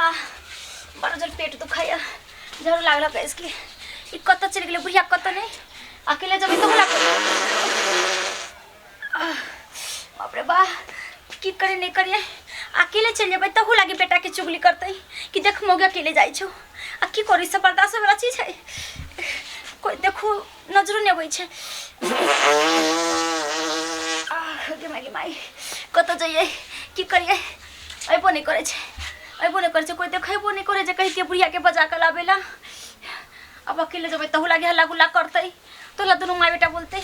बा, बड़ जोर पेट दुखाइया, झाड़ू लागल है इसके। ई कतऽ चलि गेलै बुढ़िया, कतऽ नहि? अकेले जेबै तऽ होला। बाप रे बा, की करे नहि करिए? अकेले चलि जेबै तहू लागी बेटाके चुगली करतै कि देख मौगी अकेले जाइ छौ। आ की करी, सब बर्दाश्त वाला चीज है? कोई देखू नजरो नहि अबै छै। आह गे माई, गे माई, कतऽ जइयै, की करियै? अयबो नहि करै छै, अयबो नहि करै छै, कोई देखेबो नहि करै छै। कहितियै बुढ़ियाके बजा कऽ लाबै ला। अब अकेले जेबै तहू लागी हल्ला गुल्ला करतै, तोला दुनू माय बेटा बोलतै।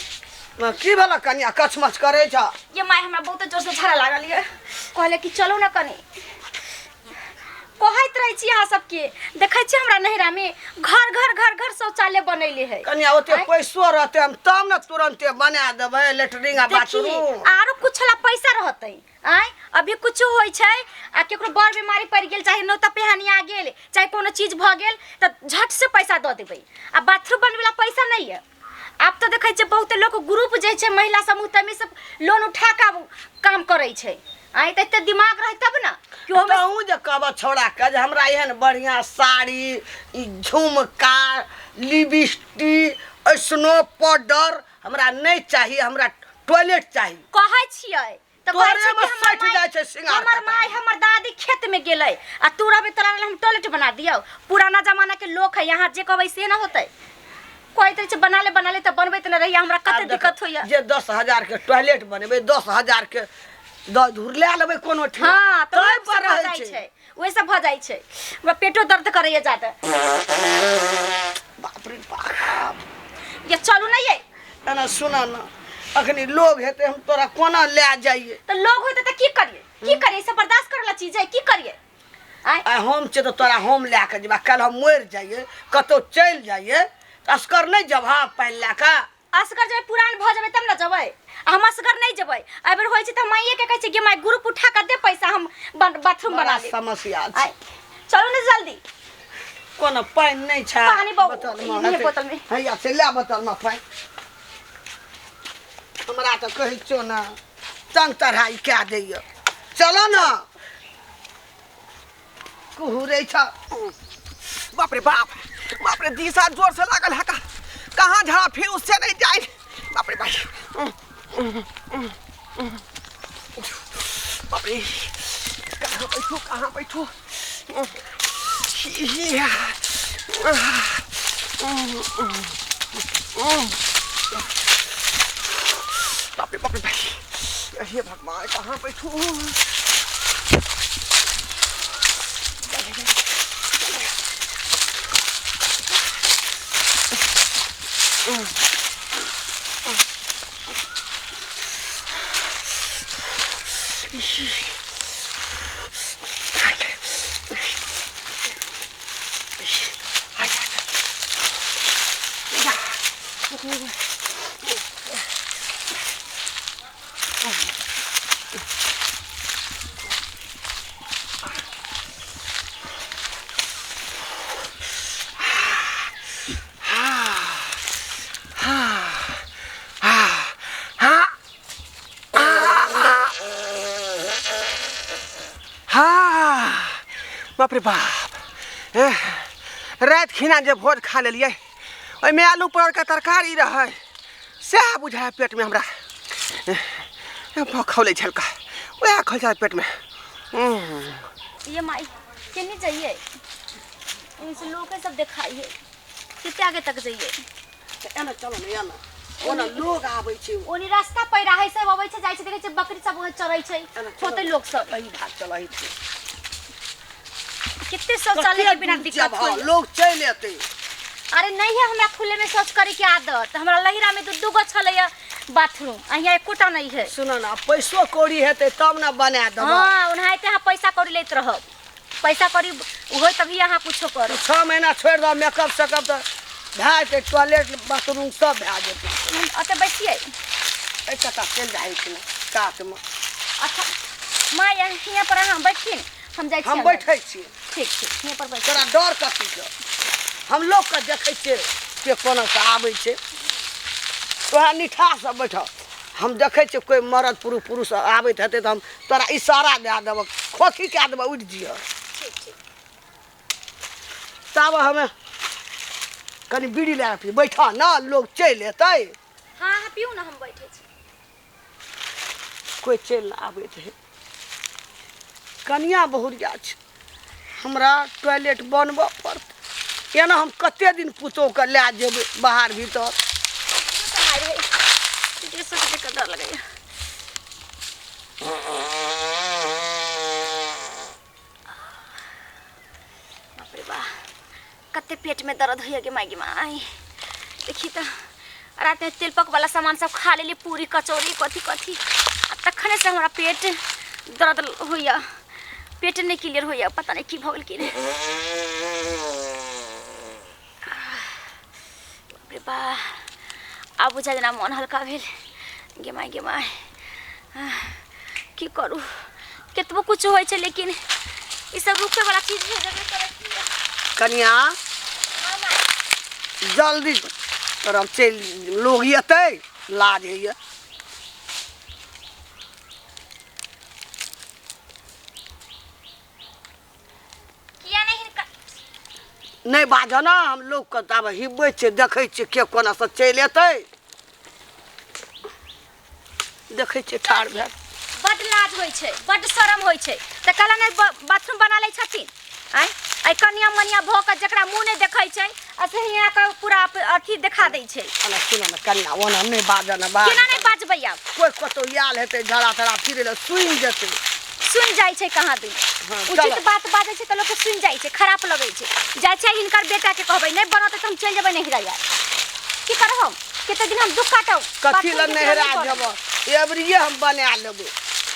की भेल कनिया, कछमछ करै छ? ये my, हमरा बहुत जोर से झाड़ा लागल ये। कहले कि चलू ना कनी। कहैत रहै छी अहाँ सबके, देखै छी हमरा नैहरामे घर घर घर घर शौचालय बनैले है। कनिया, ओते आँय? पैसो रहतै हम तब ने तुरन्ते बना देबै लेटरिन आ देखी, बाथरूम। आरो कुछ ला पैसा रहतै? आँय, अभी कुछो होइ छै आ केकरो बड़ बीमारी पड़ि गेल, चाहे नौता पेहानी आ गेल, चाहे कोनो चीज भऽ गेल, तऽ झट से पैसा दऽ देबै, आ बाथरूम बनबै ला पैसा नहि यऽ। आब तऽ देखै छियै बहुते लोक ग्रुप जे छै महिला समूह, ताहिमे सब लोन उठा कऽ आब काम करै छै। आँय, तऽ एते दिमाग रहै तब ने कि ओहिमे। तहूँ जे कहबह छौड़ाके जे हमरा एहन बढ़िआँ साड़ी, ई झुमका, लिपस्टिक, ऐसनो पाउडर हमरा नहि चाही, हमरा टॉयलेट चाही। कहै छियै तऽ कहै छै तोरे कि मे हमर सटि माय जाइ छै सिंगार हमर कटार। माय, हमर दादी खेत में गेलै आ तू रहबे, तोरा लेल हम टॉयलेट बना दियौ? पुराना जमाना के लोक है यहाँ, जे कहबै से ना होतै। कहैत रहै छै बना ले, बना ले, तऽ बनबैत नहि रहियै। हमरा आब कते देखो, दिक्कत होइया। जे 10,000 के टॉयलेट बनेबै, 10,000 के दस धूर लए लेबै कोनो ठाम। हाँ, तऽ ताहि ओहे पर सब भऽ रहै जाइ छै। छै, ओहे सब भऽ जाइ छै। हमरा पेटो दर्द करैया जादा। बाप रे बाप। ये चलू ना ये। एना सुना ना, अखनी लोग हेतै, हम तोरा कोना लए जाइए? तऽ लोग होतै तऽ की करिए, की करिए? ई सब बर्दाश्त करे वाला चीज है? की करिए? आँय? आइ हम छियै तऽ तोरा हम लए कऽ जेबै। काल्हि हम मरि जाइए, कतहु चलि जाइए तऽ असगर नहि जेबह पानि लए कऽ? असगर जेबै, पुरान भऽ जेबै तब ने जेबै। आ हम असगर नहि जेबै। एहि बेर होइ छै तऽ माइए के कहै छै कि माय, ग्रुप उठा कऽ दे पैसा, हम बाथरूम बड़ा बना लेब। समस्या छै। आइ चलू ने जल्दी। कोनो पानि नहि छै? पानि बोतलमे ई नहि हेतै। बोतलमे। हैया से लए बोतलमे पानि। हमरा तऽ कहै छियौ ने, तंग तढ़ाई कए दैए। चलो ने, कुहुरै छ। बाप रे बाप, बाप रे, दिशा जोर से लागल है। का कहाँ झड़ा फिर उससे नहीं जाए। बाप रे बाप, बाप रे, कहाँ बैठू, कहाँ बैठू? बाप रे बाप रे भाई, हे भगवान, कहाँ बैठू? हाँ, बाप रे बाप, एह, राति खिना जे भोज खा लेलियै, ओहिमे आलू परोड़के तरकारी रहै, सएह बुझाय पेटमे हमरा। एह, खौलै छलका, वएह खौल छल पेटमे। ये माई, केने जाइए? इनसे लोग सब देखाइए, कितने आगे तक जाइए? एना चलो ने, एना ओना लोग आबै छै। ओनी रास्ता पर रहै सब अबै छै, जाइ छै, देखै छै बकरी सब वहाँ चरै छै। एना चलो। होते लोग सब। एही भाग चल, एही छै। कितने शौचालय के बिना कते दूर दिक्कत जेबह, होइए। लोग चलि एतै। अरे नहीं है हमरा खुले में शौच करे के आदत। हमरा लहिरा में दू दू गो छलैया बाथरूम, आ यहाँ एकोटा नहीं है। सुन ना, पैसो कौड़ी हेतै तब ने बना देबह। हाँ, ओनाहिते अहाँ पैसा कौड़ी लैत रहब। पैसा कौड़ी होय तभी अहाँ कुछो करू। 6 महीना छोड़ि दह, मेकअप सेकअप तऽ भए जेतै, टॉयलेट बाथरूम सब भए जेतै। हम ओतऽ बैठिए। एहि कता चलि जाइ छै ने कातमे। अच्छा माँ, यहाँ पर अहाँ बैठिए, हम जाइ छी हम अन्दर। बैठै छियै। ठीक ठीक, हियाँ पर बैठ। तोरा डर कथीके? हम लोकके देखै छियै के कोना से आबै छै। तोरा निठासँ बैठ, हम देखै छियै कोइ मरद पुरुष पुरुष आबैत हेतै तऽ हम तोरा इशारा दए देबऽ, खोखी कए देबऽ, उठि जिह। ठीक ठीक। ताब हमे कनि बीड़ी लए पी बैठा न लोग चलि एतै। हाँ हाँ पीऊ ना, हम बैठे छी। कोइ चलि नहि आबैत है। कनिया बहुरिया छै, हमरा टॉयलेट बनबऽ पड़तै। एना हम कते दिन पुतोहके लए जेबै बाहर भीतर। डर लगैया। बाप रे बा, कते पेट में दर्द होइया गे माय गे माय। देखी त रात में तेलपक वाला सामान सब खा लेली, पूरी कचौड़ी कथी कथी, आ तखने से हमरा पेट दर्द होइया, पेट नहीं क्लियर होइया, पता नहीं की भऽ गेल की नहीं। बाप रे बा, आब बुझा जेना मन हल्का भेल गे माय गे माय। की करू, केतबो कुछ होइ छै लेकिन ई सब रुके वाला चीज हेबे करै छै। कनिया जल्दी तोरा हम चलि, लोग एतै लाज होइया। किया नहीं हिनका नहि बाजऽ ने, हम लोकके ताबे हिबै छियै, देखै छियै के कोना से चलि एतै, देखै छियै ठाढ़ भेल। बड लाज होइ छै, बड शरम होइ छै, तऽ कहला नहि बाथरूम बना लै छथिन। आँय आइ कनिया मनिया भऽ कऽ जकरा मुँह नहि देखै छै आ से हियाँ कऽ पूरा अथी देखा दै छै। ओना सुनऽ ने कनिया, ओना नहि बाजऽ ने, बाज केना नहि बाजबै आब? कोइ कतहु आयल हेतै झड़ा तड़ा फिरै लए, सुनि जेतै। सुनि जाइ छै कहाँ दिन। हाँ, उचित चलऽ। बात बाजै छै तऽ लोकके सुनि जाइ छै, खराप लगै छै। जाइ छै हिनकर बेटाके कहबै नहि बनतै तऽ हम चलि जेबै नहिरा। यार की करब हम, कते दिन हम दुख काटब? कथी लए बाथरूम के नहिरा नहि बनत। जेबऽ, एबरिये हम बना लेबै।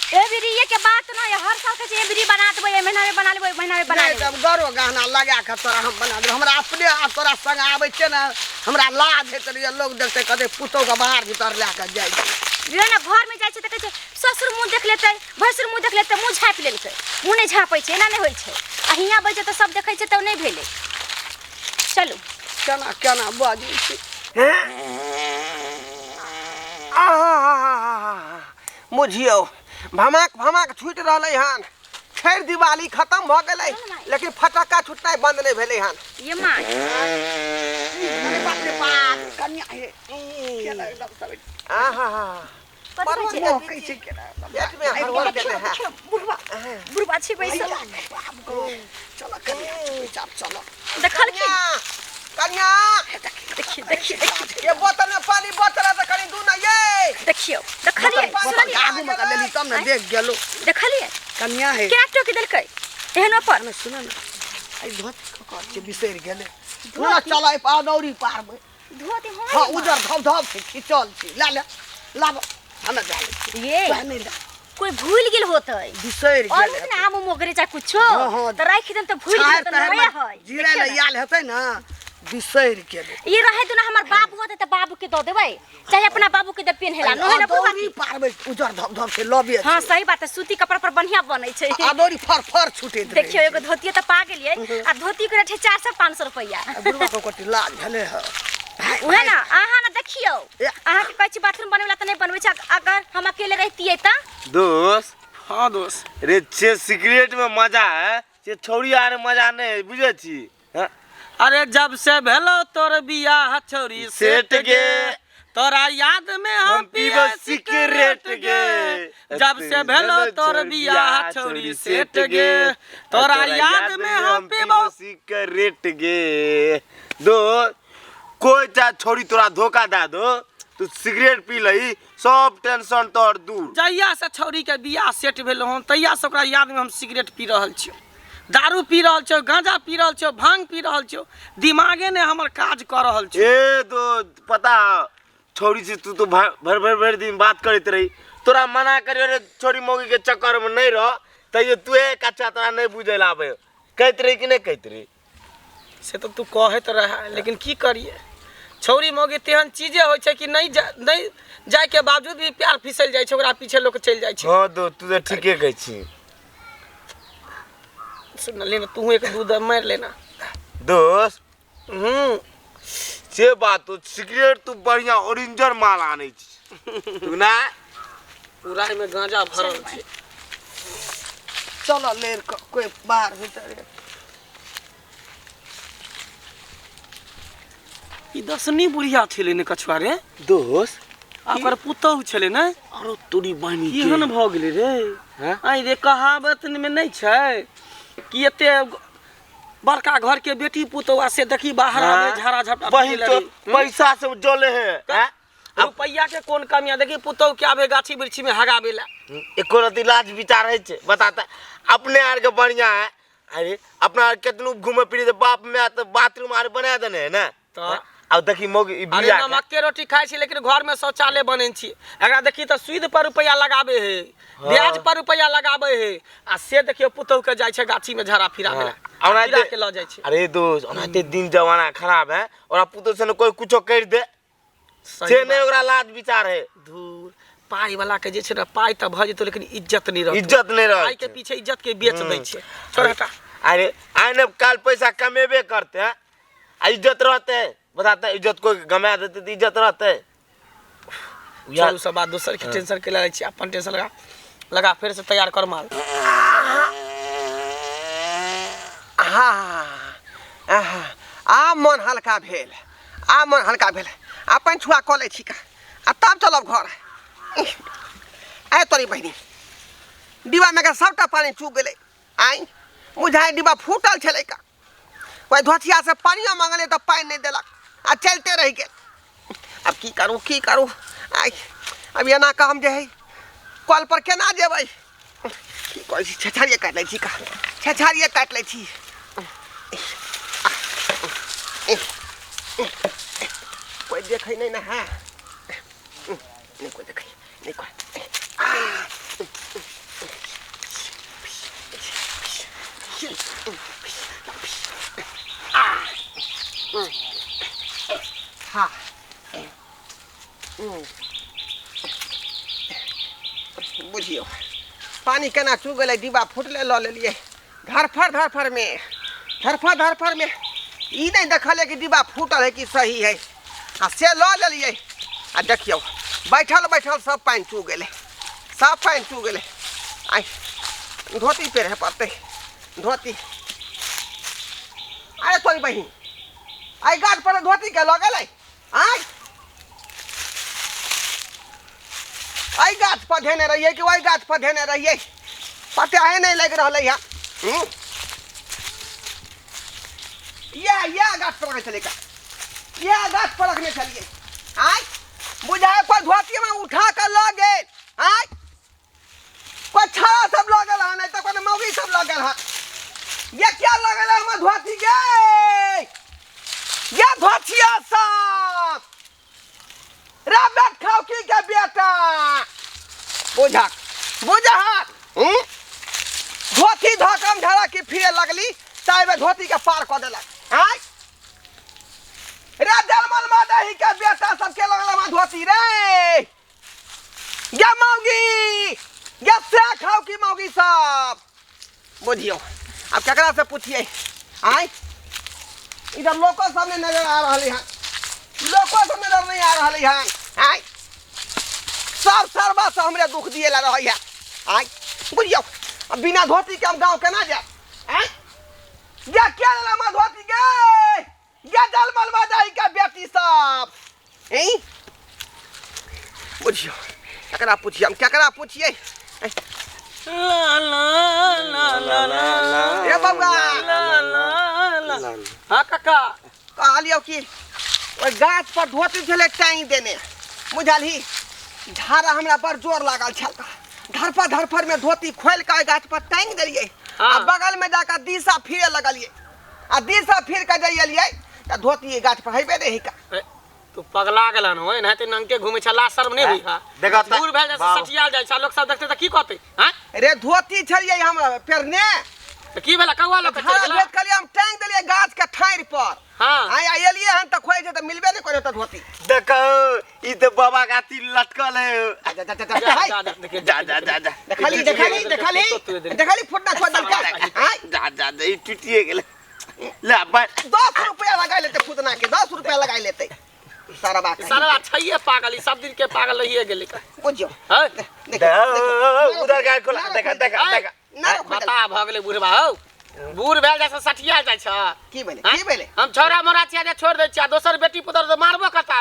एबरिये के बात नहि, हर साल कहै छै एबरी बना देबै, एहि महीना में बना लेबै, ओहि महीना में बना नहि लेबै। तऽ हम गरो गहना लगा कऽ तोरा हम बना देबै। हमरा अपने आ तोरा संग आबै छियै ने, हमरा लाज होइत रहैए, लोग देखतै कहतै पुतोहके बाहर भीतर लए कऽ जाइ छै। जे ने घर में जाइ छै तऽ कहै छै ससुर मुँह देख लेतै, भैंसुर मुँह देख लेतै, मुँह झाँपि लेलकै, मुँह नहि झाँपै छै, एना नहि होइ छै। आ हियाँ बैसै तऽ सब देखै छै तऽ नहि भेलै। चलू। केना केना बजै छै। बुझियौ भमाक भमाक छूटि रहलै हन। खैर दिवाली खत्म भऽ गेलै लेकिन फटक्का छूटनाइ बंद नहि भेलै हन। ये माँ अरे बाप रे बाप, कनिया हे केना एकदम सब आहा कथी कहै छै? महकै छै केना एकदम। पेट में हड़बड़ देने है। देखियौ, बुढ़बा बुढ़बा छै बैसल। बाप गो, चल कनिया चुपचाप चल। देखलखिन? कनिया देखियौ देखियौ देखियौ ये बोतल में पानी बोतल है तऽ कनि दू ना ये। देखियौ, देखलियै? बोतल सुनलियै? आगू में लेली तब ने देख गेलो। देखलियै कनिया हे केना टोकि देलकै एहनो पर? ने सुन ने, एहि धोती ककर छै बिसरि गेलै। ना चल एहि अदौरी पारबै। धोती? हाँ हाँ उजर धब धब छै, खिचल छै, ला ले लाब, हमे जा लै छी। ये तोहे नहि ला, कोई भूल गेल होतै, बिसरि और गेल ना आम मोगरे चाहे कुछो। हाँ, हाँ। तऽ राखि देम तऽ भूल गेल छाहरि तऽ ताहरि नया मे है। जीरै लए आयल हेतै ने, बिसरि गेलै। ये रहे दो ना, हमर बाबू होतै तऽ बाबू के दऽ देबै, चाहे अपना बाबू के दे पेन्हेला न है ना बुढ़बा। अदौरी पारबै, उजर धब धब छै, लबे हाँ छै। सही बात है, सूती कपड़ा पर बढ़िया बनै छै। अदौरी फर फर छूटैत रहै। देखियौ एगो धोती तऽ पा गेलियै, आ धोती के रेट है 400-500 रुपैआ। छै। बुढ़बा के कथी लाज भेलै हँ। उहे ना अहाँ ना देखियौ, ए। अहाँके कहै छी बाथरूम बनबै ला तऽ नहि बनबै छै। अगर हम अकेले रहितियै तऽ दोस्त। हाँ दोस्त। रे छे सिगरेट में मजा है से छौड़ी आर मजा नहीं है, बुझे छी? हाँ? अरे जब से भेलो तोर बियाह छौरी सेठ गे, तोरा याद में हम पीबो पिए सिगरेट गे। जब से भेलो तोर बियाह छौरी सेठ गे, तोरा याद में हम पीबो सिगरेट गे। दोस्त कोई चाहे छोड़ी तोरा धोखा दे दो, तू सिगरेट पी लही सब टेंशन तोहर दूर। जहिया से छौरी के बियाह सेट भेलो हन तहिया से ओकरा याद में हम सिगरेट पी रहल छियो, दारू पी रहल छियो, गांजा पी रहल छियो, भांग पी रहल छियो, दिमागे ने हमर काज कर रहल छियो। ए दोस्त पता छौरी से तू तो भर भर भर दिन बात करैत रही, तोरा मना करियो रे छौरी मौगी के चक्कर में नहीं रह, तैयो तू एक अच्छा तोरा नहीं बुझे ला आबे, कहैत रही कि नहीं कहैत रही? से तो तू कहैत रहे, लेकिन की करिए, छौरी मौगी तेहन चीजे होइ छै कि नहीं नहीं जाय के बावजूद भी प्यार फिसल जाइ छै, ओकरा पीछे लोक चलि जाइ छै। हाँ दोस्त तू तो ठीके कहै छी। सुन ले ना, तू एक दूध मारि लेना। दोस्त से बात तो सिगरेट तू बढ़िया ओरिजिनल माल आनै छी तू ना, पूरा एहिमे गांजा भरल छै। चल लेर कोई बाहर भीतर। ई दसनी बुढ़िया छलै ने कछुआ रे। दोस्त आ ओकर पुतहु छलै ने। अरे तोरी बहिनी के केहन भऽ गेलै रे? हैं? आइ रे, कहावत में नहि छै कि एते बड़का घर के बेटी पुतहु आ से देखी बाहर आबे झाड़ा झपटा बहिन पीटे तो लगे। पैसा से जले है हैं? रुपैया के कोन कमी है? देखी पुतहु के आबे गाछी वृक्षी में हगाबे ला। एको रति लाज विचार है छे बताता अपने आर के बढ़िया है। अरे अपना आर केतनो घूमे फिरे तो बाप में तो बाथरूम आर बना देने है ना। तो? अब देखी मौगी ई अरे बिया के। नमक के रोटी खाइ छी लेकिन घर में शौचालय बने छी। एकरा देखी तऽ सूद पर रुपैया लगाबे है, ब्याज पर रुपैया लगाबे है, आ से देखियो पुतहु के जाइ छै गाछी में झाड़ा फिराबे ला। हाँ। आ फिरा के लऽ जाइ छै। अरे दोस्त ओनाहिते दिन जमाना खराब है और पुतोह से ने कोई कुछो कर दे सही से नहीं बात। ओकरा लाज विचार है। धूर पाई वाला के जे छै ने पाई तऽ भऽ जेतौ लेकिन इज्जत नहि रहतौ। इज्जत नहि रहै पाई के छै। पीछे इज्जत के बेच दै छै। छोड़ हटा। अरे आइ ने काल पैसा कमेबे करते हैं आ इज्जत रहते बताते इज्जत कोई गमा देते तो इज्जत रहते। छोड़ू सब बात, दोसर के टेंशन के लै छी, अपन टेंशन लगा लगा फेर से तैयार कर माल। आहा, आहा, आ मन हल्का भेल, आ मन हल्का भेल। अपन छुआ कऽ लै छी का आ तब चलब घर। आय तोरी बहिनी डिब्बा में का सबटा पानी चू गेलै। आइ बुझाइ डिब्बा फूटल छलै का। ओहि धोतिया से पानियो मांगलै तऽ पानि नहि देलक आ चलते रहि गेल। आब की करू की करू? आइ अब एना कऽ हम जे है कल पर केना जेबै? की कहै छी, छेछारिये काटि लै छी का, छेछारिये काटि लै छी। कोई देखै नहि ने है, नहि कोई देखै नहि कोई। हाँ बुझियौ पानी केना चू गेलै, डिब्बा फुटलै लऽ लेलियै। धरफड़ धरफड़ में, धरफड़ धरफड़ में ई नहि देखलियै कि डिब्बा फूटल है कि सही है, आ से लऽ लेलियै। आ देखियौ बैठल बैठल सब पानि चू गेलै, सब पानि चू गेलै। आइ धोती पहिरऽ पड़तै, धोती। अरे तोरी बहिन आइ गाछ पर धोती के लऽ गेलै? आइ एहि गाछ पर धेने रहियै कि ओहि गाछ पर धेने रहियै, पता नहि लागि रहलै है। इएह इएह गाछ पर रखने छलियै का, इएह गाछ पर रखने छलियै। आइ बुझाय कोइ धोतीमे उठा कऽ लऽ गेल। आइ कोइ छाड़ा सब लऽ गेल हन, नहि तऽ कोनो मौगी सब लऽ गेल हन। ये क्या लऽ गेल हमर धोती गे? ये धोतिया सब रे बेट खाओ की के बेटा, बुझा बुझा। धोती धकम झड़ा की फिरे लगली ताहि धोती के पार कऽ देलक। आइ रे जलमल मदही के बेटा सबके लगल हमर धोती रे। गे मौगी गे से खाओ की मौगी सब। बुझियौ आब केकरा से पूछिए? आइ इधर लोको सब नहीं नजर आ रहा है, लोको सब नजर नहीं आ रहा है। आइ सब सरबा से हमरे दुख दिए ला रहा है। आइ बुझियौ अब बिना धोती के हम गाँव केना जायब? आइ गे क्या लेला हमर धोती गे? गे जलमल मदही के बेटी सब। बुझियौ केकरा पूछिए हम, केकरा पूछिए? ला ला ला ला ला ए बौआ ला ला ला। हाँ काका कहलियौ कि ओहि गाछ पर धोती छलै टाँगि देने, बुझलही? झाड़ा हमरा बड़ जोर लागल छल, धरफड़ धरफड़ में धोती खोलि कऽ ओहि गाछ पर टाँगि देलियै। आ बगल में जाकऽ दिशा फिरे लगलियै, आ दिशा फिर कऽ जे एलियै तऽ धोती गाछ पर हेबे नहि हिका। तू पगला गेलन हो, एनाहिते नंगटे घूमै छला, शर्म नहि होइ हा? देखा त- दूर भेल जाइ छै, बाबू। सठियाल जाइ छै, लोक सब देखतै तऽ की कहतै? हैं? रे धोती छलियै हम पेरने, तऽ की भेला कौआ लऽ कऽ चलि झाड़ा गेला? भेट कहलियै हम टाँगि देलियै गाछ के ठाढ़ि पर। हाँ। आइ एलियै हन तऽ खोजै छै तऽ मिलबे नहि करै तऽ धोती। देखो ई तऽ बाबा के अथी लटकल है। जा, जा, जा, जा, जा, हाय। जा, जा, देखिए, जा जा जा जा देखली देखली देखली देखली फुटना छोड़ देलकै। आइ जा जा जा ई टूटिए गेलै। ले बैठ। 10 रुपया लगाइ लेतै फुदना के, 10 रुपया लगाइ लेतै सारा बात। सारा छैये पागल, ई सब दिन के पागल रहिए गेलै। बुझियौ हैं? देखियौ, उधर गाय खोला, देखा देखा देखा। ना खोल बता भऽ गेलै बुढ़बा हौ। बूढ़ भेल जाइ छै सठिया जाइ छै। की भेलै? आँय? की भेलै? हम छौड़ा मोरा छियै जे छोड़ि दै छियै, आ दोसर बेटी पुतोह तऽ मारबो करता।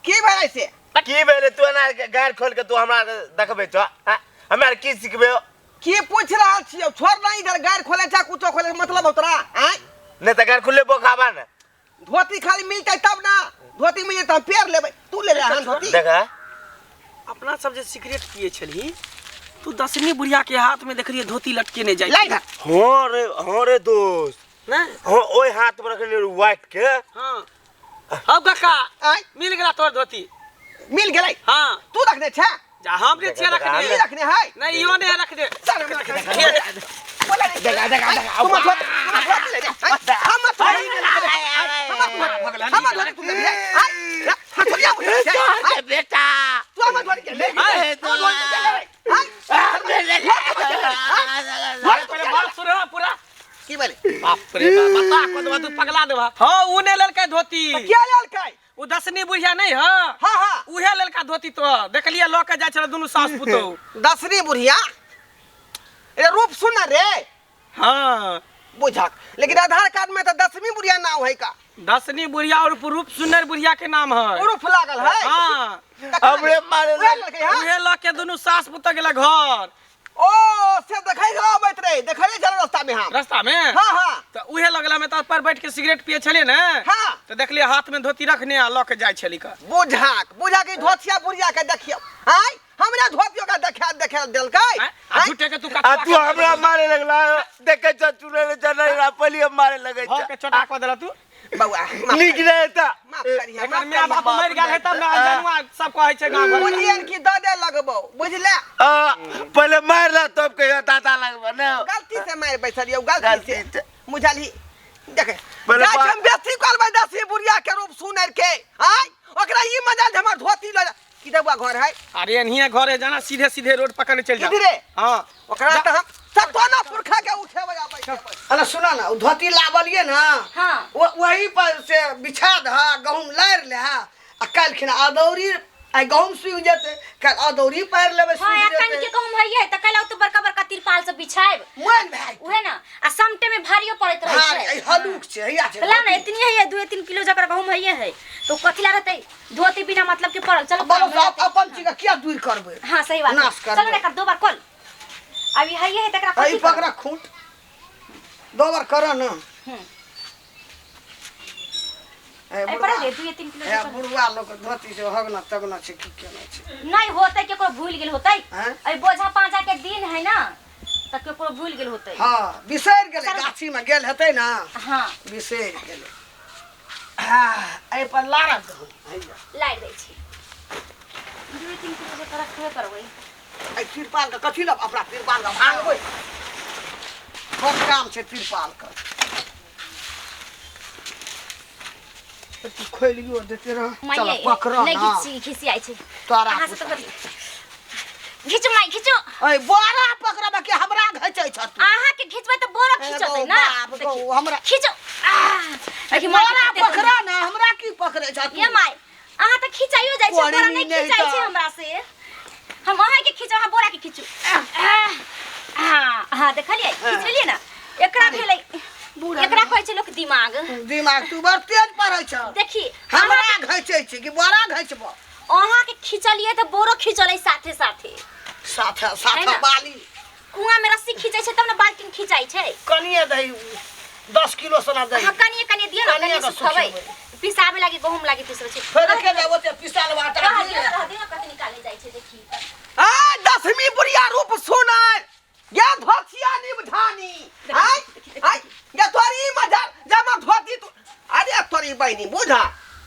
की भेलै से? की भेलै? तू एना गारि खोलि के तू हमरा देखबै छौ? आँय? हमरा की सिखबै? की पूछ रहल छियौ? छोड़ ना इधर, गारि खोले छा कुछो खोले मतलब हो तोरा? आँय? नहि तऽ गारि खुले बोखाबा ने। धोती खाली मिलतै तब ना, धोती मिल जेतै हम पेर लेबै, तू ले ले हन धोती। देख अपना सब जे सिगरेट पिए छलही, तू दसनी बुढ़िया के हाथ में देखलिए धोती लटके नहीं जाए। ला इधर। हाँ रे, हाँ रे दोस्त। नहीं? हाँ, ओहि हाथ में रखने रहे वाइट के। हाँ। अब काका, आँय? मिल गया तोर धोती। मिल गेलै? हाँ। तू रखने छे? जा, हम नहीं छियै रखने। ई रखने है? नहीं, इहो नहीं रखने। चल, हम रखने। बोला नहीं। देखा, देखा, देखा। तुम धोती, तुम धोती ले ले। हम धोती ले ले। हम धोती तू ले ले। आय, हम धोती ले ले। बेटा तू हम धोती ले ले। हम धोती ले ले। आय, पहले बात सुन रहा पूरा। की बोले? बाप रे बाप, बता को देबा तू पगला देबा। हाँ, ऊ नहीं लेलकै धोती। क्या लेलकै? ऊ दसनी बुढ़िया नहीं है। हाँ, हाँ। उहे लेलका धोती तो देखलिए लऽ के जाइ छलै दुनू सास पुतोह। दसनी बुढ़िया रे रूप सुन रे। हाँ। बुझक, लेकिन आधार कार्ड में तो दसवीं बुढ़िया नाम है का। दसनी बुढ़िया और रूप सुंदर बुढ़िया के नाम है। रूप लागल है। हाँ। हमरे मारे उहे लेलकै, हाँ? उहे लऽ के दुनू सास पुतोह गेलै घर। ओ से देखै छलौ अबैत रे, देखै छलौ रास्ता में हम। रास्ता में? हाँ, हाँ। तऽ उहे लगला में तऽ पर बैठ के सिगरेट पिए छलियै ने। हाँ। तऽ देखलियै हाथ में धोती रखने आ लऽ के जाइ छली का। बुझाक, बुझाक ई धोतिया बुढ़िया के देखियौ। आँय, हमरा धोतियो के देखा देखा देलकै। आँय? आ झूठे के तू आ तू हमरा मारे लगला, देखै छ चुनै ले चनै रा पहली हम मारे लगै भऽ छ। के चोटा कऽ देला तू। बौआ, माफ नीक रहे त। माफ करिहे, एकर माफ माय बाप करिहे। मरि गेल है तब ने अनजनुआ सब कहै छै गाँव घर में। बुझलियन कि दऽ दे लगबौ, बुझले? आ, पहले मारला तब कहियो दादा लगबो ने। गलती से मारि बैसलियौ, गलती से। गलती से। बुझलही? देख, पहले जाइ बाप- हम बेसी कहबै दसी बुढ़िया के रूप सुनर के। आँय, ओकरा ई मजा जे हमर धोती लऽ जा। की देबुआ घर है? अरे एनहिए घर है, जाना सीधे सीधे रोड पकड़ चल जा। इधरे? हाँ। ओकरा तऽ हम सतोना पुरखा के उठेबै आबै छै। अरे सुना ना, उ धोती लाबलिए ना। हाँ। वही पर से बिछा दह, गहूम लारि ले आ काल्हि खिना अदौरी, आइ गहूम सूखि जेतै, काल्हि अदौरी पारि लेबै, हाँ, सूखि एखन जेतै। के गहूम हइये तऽ काल्हि औतै बड़का बड़का तिरपाल सब बिछाएब। मोन भए जेतै। उहे ना, आ समटे में भारियो पड़ैत रहै भारी, छै। ई हलुक छै, हैया छै। तऽ ला ना, एतनी हइये, 2-3 किलो जकर गहूम हइये है, तो कथी ला रहतै? धोती बिना मतलब के पड़ल। चलो, बस, काम रहतै। अपन चीज के किया दूर करबै? हाँ, सही बात है। नाश करबै। चलो ना, एकर 2 बार कल। अभी हइये है तकरा आ, ई कथी करबै? पकड़ा खूंट। 2 बार कर ना। ए, ए, बुढ़वा। पड़ा दे, 2-3 किलो ए, जकर। बुढ़वा लोग धोती से हगना तगना छै, की केना छै? नहीं होतै, केकरो भूल गेल होतै। हैं? अभी बोझा पांचा के दिन है ना, तऽ केकरो भूल गेल होतै। हाँ, बिसरि गेलै, चल। गाछी में गेल हेतै ना। हाँ। बिसरि गेलै। हाँ, एहि पर लारब दहु। हैया। लारि दै छी। 2-3 किलो जकर रखबे करबै। एहि तिरपाल के कथी लब? अपना तिरपाल के भांगबै। बड़ काम छै तिरपाल के। तू खोलियो देते रह। माइये, चल, पकड़ नहीं ना। घिसियाइ छै। तोरा अहाँ से तऽ घिचू माई, घिचू। ऐ, बोरा पकड़ब कि हमरा घिचै छ तू? अहाँ के घिचबै तऽ बोरा ए, खिचतै गौ, ना। बाप गौ, देखी। हमरा- खिचू। आह, देखी माई के बोरा कते पकड़ ना, हमरा की पकड़ै छ तू? ये माई, अहाँ तऽ खिचाइयो जाइ छै, कोड़ी बोरा नहि नहि खिचाइ तऽ। छै हमरा से। हम अहाँ के खिचब, अहाँ बोरा के खिचू। आह, हाँ, देखलियै? खिच लेलियै ना? एकरा भेलै, एकरा कहै छै लोक दिमाग। दिमाग तू बड़ तेज पढ़ै छ। देखी, हमरा घिचै छै कि बोरा घिचबो? अहाँ के खिचलियै तऽ बोरो खिचलै साथे साथे। साथे है साथे ना? बाली। कुआं में रस्सी खिचै छै तब ने बाल्टीन खिचाइ छै। कनिए दही, 10 किलो सोना दही। हाँ, कनिए कनिए दियौ ना, कनिए कनिए के सुखबै। सुखेबै। पिसाबे लागी गहूम लागी पिसबै छै। फेर के जाब ओते पिसाल बाटा रह दियौ। दियौ, रह दियौ, कथी निकाले जाइ छै देखी। आ, दसवीं बुढ़िया रूप सुनाय। या धोतिया निबधानी। आय, आय, या तोरी मजा, जमा धोती तू। अरे तोरी बहिनी, बुझा,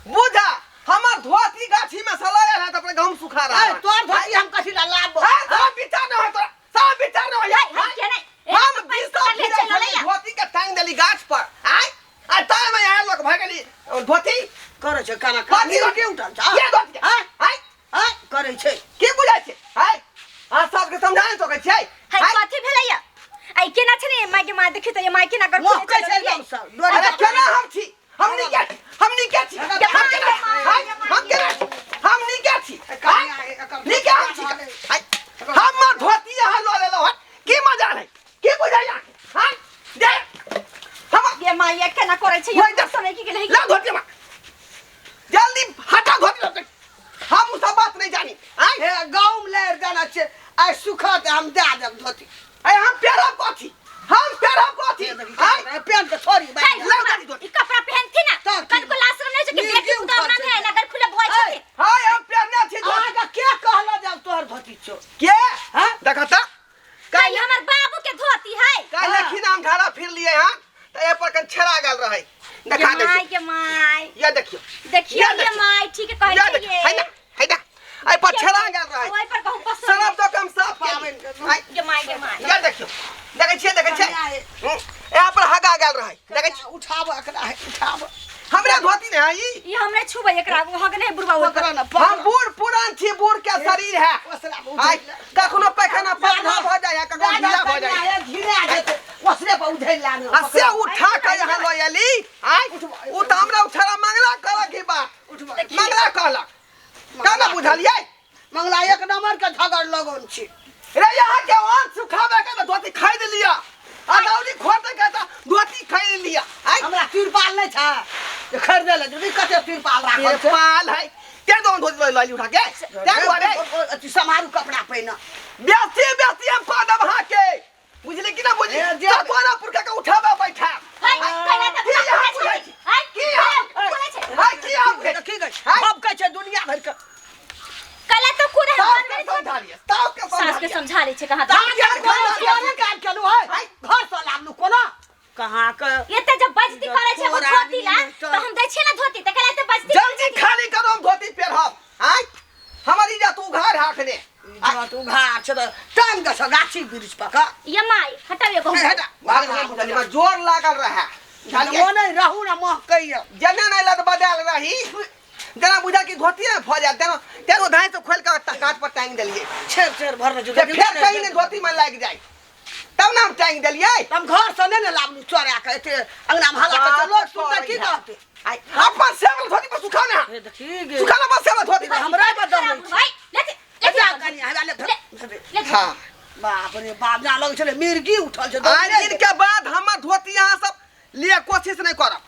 बुझा। हमर धोती गाछी में से लऽ आयल है तऽ अपने गहूम सुखा रहा ए, है। तोर धोती हम कथी ला लाबो? हाँ, सारा विचार न होय तोरा, सारा विचार न होय। है, है, किया नहि? ए, हम तऽ पैसा बीस साल ले फिरै चलि छलियै, अयलै। धोती के टांग देली गाछ पर। आय, आ ताहि में यहाँ लोग भऽ गेली धोती। करै छै काना धोती कानी के उठल छै। के धोती? आय, आय, आय, करै छै। की बुझै छै? आय, अहाँ सबके समझा नहि सकै छियै? है, आय, कथी भेलैया? आइ केना छै ने माय के माय देखी तऽ ये माय केना कर मोहकै छै एकदम सब। डोरी अरे केना हम छी? हम नीके छी, हम नीके छी, हम केना छी? आय, हम केना छी? हम नीके छी। आय, नीके हम छी। आय, हमर धोती अहाँ लऽ लेलहुँ हन, की मजा रहै? की बुझैया? आय, दे। ये माई केना करै छै ओइ देख। समय की गेलै ला धोती मा जल्दी हटा धोती हम उ सब बात नहीं जानी आय हे गाँव में लड़ि देना छै आइ सुखत हम दए देब धोती आय हम पेरब कथी हम पेरब कथी आय पेन के छोड़ी हाय बाजि ला धोती धोती ई कपड़ा पहनथि ना तऽ की? कनको लाशरम नहीं छै कि नीचे बेटी उठल उतार ना छै। है नगर खुले भोय छथि हाय हम पेरने छी धोती अहाँके के कहलो जाब तोहर धोती छौ के हाँ? देखा त कहीं हमर बाबू के धोती है काल्हि हाँ। खिना हम ढाला फिर लिए हाँ त ए पर कन छेड़ा गेल रहै देखा ये दे माई के माई ये देखियो देखियो ये ये देखियो। माई ठीक कहै ये छै देखियो है ना है ना ए पर छेड़ा गेल रहै ओइ पर कहूं पसंद सरफ तो कम साफ पाबनि के हाय ये माई के माई ये देखियो देखै छियै देखै छियै कनिया हे। यहाँ पर हगा गेल रहै देखै छी उठाब एकरा हे, उठाब हमरा धोती नहीं है ई ई हमरे छुबै एकरा हग नहीं बुढ़बा ओइ पर पकड़ ना हम बूढ़ पुरान छी बूढ़ के शरीर है ओसरा आय कखनो पैखाना पतला भऽ जाइ है कखनो ढीला भऽ जाइ है। घिरा जेतै ओसरे पर उधेल लाने आ से उठा के यहाँ लऽ एली आय उ तऽ हमरा उठा मंगला कहलक ई बात मंगला कहलक केना बुझलियै मंगला एक नंबर के झगड़ लगन छी रे यहाँ के आन सुखावे के तऽ धोती खरीद लिया अदौरी खोटे के तऽ धोती खरीद लिया आय हमरा तिरपाल नहि छै जे खरीदे ले जेबै कते तिरपाल राखल छै तिरपाल है ते दोन धोती लऽ लि उठा के ते दुआरे अथी समारू कपड़ा पहिन बेसी बेसी हम कह देब अहाँके बुझली कि ना बुझली ए, जे- तऽ तोरा पुरखा के उठाबे बैठा हाय कहला त की यहाँ बुझै छी? हाय की यहाँ बोलै छै हाय की यहाँ बुझै छी? देखी गई हाय। सब कहै छै दुनिया भरि के कहला त कोन सास के समझा लिअ सास के सास के समझा लिअ समझा ले छै कहां सास के कोना चोरी काज केलहुँ है घर से लाबलू कोना कहाँ के एते जब बजती करे छै एगो तोरा धोती ला आदमी त हम दै छियै ना धोती त कहला एते बजती जल्दी खाली करो हम धोती पेरहब आय हमर इज्जत उघार हाथ ने इज्जत उघार छै तऽ टांग दे छै गाछी वृक्ष पर के ये माई हटाउ एगो ए, हटा। बुझलियै हमरा जोर लागल रहे बुझलियै ओ नहि रहू ना महकैया जेना नहि लत बदल रही जेना बुझा कि धोतिए में फऽ जायत तेना तेनो धाँइ से खोलि कऽ काज पर टाँगि देलियै छेर छेर भरने छै जे फेर कहीं नहि धोती में लागि जाय तब ने हम टाँगि देलियै हम घर से नहि ने लाबलू चोरा के एते अंगना में हल्ला कर लोग सुनते की कहते आय अपन सेवल धोती पर सुखाओ ना हे देखी गे सुखाना बस सेवल धोती पर हमरा बदल दै छै भाई ले ले जा कनी हमरा ले धर। ले हाँ बाप रे बाप जा लग छलै मिर्गी उठल छै आइ दिन के बाद हमर धोती अहाँ सब लिए कोशिश नहीं करब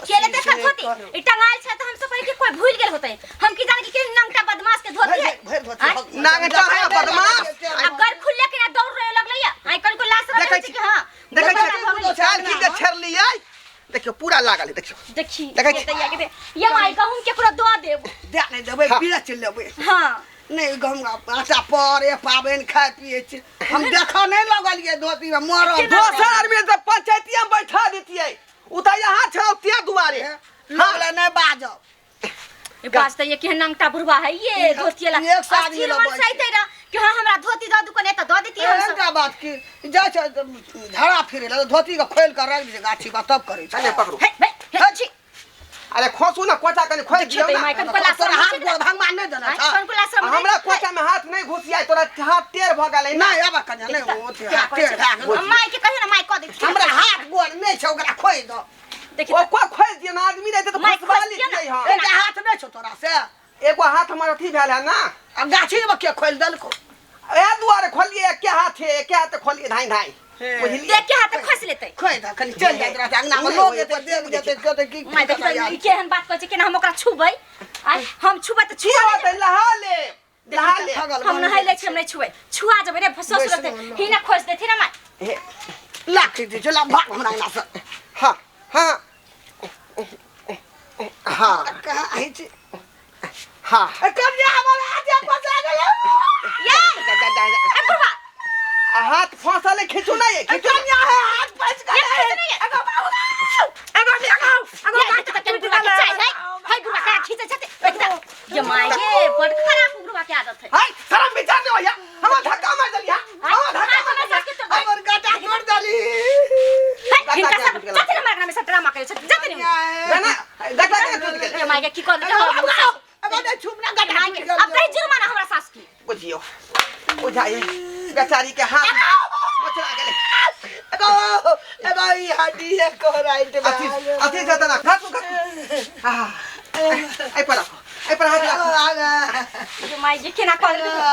केले देखा धोती ई टंगाल छै त हम सब कि कोई भूल गेल होतै हम की जाने कि के नंगटा बदमाश के धोती है भरि धोती आँय? नांगटा है बदमाश अब घर खुले के ना दौड़ रहे लगलै या आइ कल को लाश देखै रहे छै छी कि हां देखै भऽ छी गेलै। काल्हि की के छेड़लियै देखियौ पूरा लागल है देखियौ देखी देखै छी। ये दैया के दे ये माई गहूम केकरो दऽ देब दे नहि देबै हाँ। बेच लेबै हां नहि गहूम आटा पर ए पाबनि खाइ पियै छी हम देखऽ नहि लगलियै धोती मे मरल दोसर आदमी तऽ पंचायतिया में बैठा देतियै उ तऽ यहाँ छौ ते दुआरे लगले नहि बाजब ई बात तऽ ये केहन नंगटा बुढ़वा है ये धोती ला एक साथ अस्थिर ये मन लबै से अइतै रह कि हां हमरा धोती दऽ दू कने तऽ दऽ देतियै हम सब एकटा बात की जाइ छै झाड़ा फिरे लए धोती के खोलि कऽ राखि दै छै गाछी पर तब करै छै अरे पकड़ू हे हे हे छी अरे खोसू ना कोचा कनि खोसि देखियौ दियौ तऽ ना माई कन लाश तोरा हाथ गोड़ भगवान नहि देने आँय, छौ कन को लाश हमरा कोचा में हाथ नहीं घुसियाय तोरा हाथ टेढ़ भऽ गेलै ना नहि आब कनिया नहि ओ हाथ टेढ़ भए गेल माई के कहियो ना माई कऽ देथिन हमरा हाथ गोड़ नहि छै ओकरा खोलि दऽ देखी ओ को खोसि दियौ ना आदमी रहतै तऽ माई खोसबा खोसि दियौ ना। लितियै हम एकटा हाथ नहि छौ तोरा से एगो हाथ हमर अथी भेल है ना आ गाछी मे के खोलि देलको एह दुआरे खोलिए एके हाथ है एके हाथ खोलिए धाई धाई बुझलिए देख के हाथ खोसि लेतै खोलि दऽ कनि चलि जाइत रहतै अंगना मे लोग एतै देख जेतै कहतै की माई देखी तऽ ई केहन बात कहै छै केना हम ओकरा छुबै आँय हम छुबै तऽ की छुआ होतै लहा ले लहा ले हम नहाय लै छी हम नहि छुबै छुआ जेबै रे ससुर रहतै हिना खोसि देथिन ना माई हे, लाठी दै छै ला भाग हमरा अंगना से हाँ हाँ हाँ कहाँ होइ छै हाँ ए कनिया हमर हाथ फसा गेलै ये जा, जा, जा, जा। ए बुढ़वा आ हाथ फंसल है खींचू ना ये ए खींचू ना। कनिया है हाथ फस ये गेलै खींच नहीं है। एगो बाबू एगो एगो एगो ये देखी तऽ केना बुढ़वा के चाय है हाय बुढ़वा के खींचै छथि देखी तऽ ये माई ये बड़ खराब बुढ़वा के आदत है हाय शरम विचार नहीं होया हमरा धक्का मार देलिया हमरा धक्का मार हमरा सास के तो हमर गाटा तोड़ देली हे, हिनका सब जाते ना मारना में सब ड्रामा करे छथि जाते नहीं ना ना धक्का के टूट गेल ये माई के की कर देलकै एगो नहि छुपना गाटा माई के अब दही जुर्माना हमरा सास की बुझियो बुझाइए बेचारी के हाथ मोचरा गेलै एगो एगो ई हड्डी है कोराइट अथी अथी जतना ना घासू घासू हाँ ऐ पर राखो ऐ पर हाथ राखो ये माई के केना कर देलकै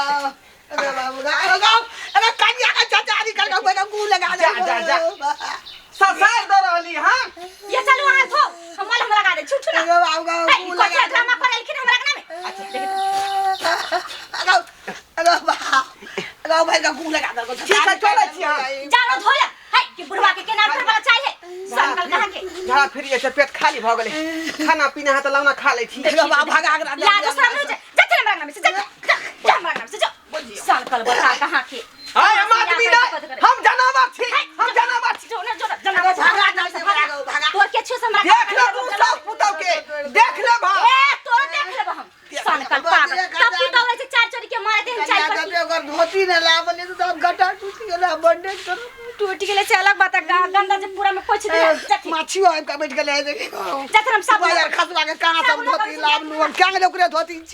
कनिया का चचारी कर के गू लगा जा, जा, जा। ससार दे रहली हां ये चलू अहाँ धो हम मलहम लगा दे छुछु ना अगो बाबू, गो, हे, मुँह कथी लगा दे। ड्रामा कर एलखिन हमरा अंगना में अगो अगो बा अगो भाई का मुंह लगा दे ठीक है, चलै छी हम। जानो धोला है कि बुढ़वा के केना घर वाला चाहिए संकल कहाँ के झाड़ा फिर जाइ छै पेट खाली भऽ गेलै खाना पीना है तऽ लौना खा लै छी अगो बा भगा के लाजो शरम नहीं छै जा हमरा अंगना में से जा जा जा हमरा अंगना में से जा संकल बता कहाँ के हाय हम आदमी नहीं हम जानवर छी हम जानवर छी जो ना जो ना जानवर भगा दे, भगा, भगा। तोर के छो से हमरा देख ले तू सब पुतौ के देख ले भा ए तोर देख लेब हम सनकल पागल तब पुतौ रहै छै चार चोरी के मारे देन चाय पर अगर धोती न लाबली तो हम गटा टूट गेल बंडे कर टूट गेलै से अलग बात है, गंदा जे पूरा में पोछ दे जाथि माछी आबि के बैठ गेलै जाथि हम सब बाजार खसवा के कहाँ सब धोती लाबलू हम क्या ओकरे धोती छी।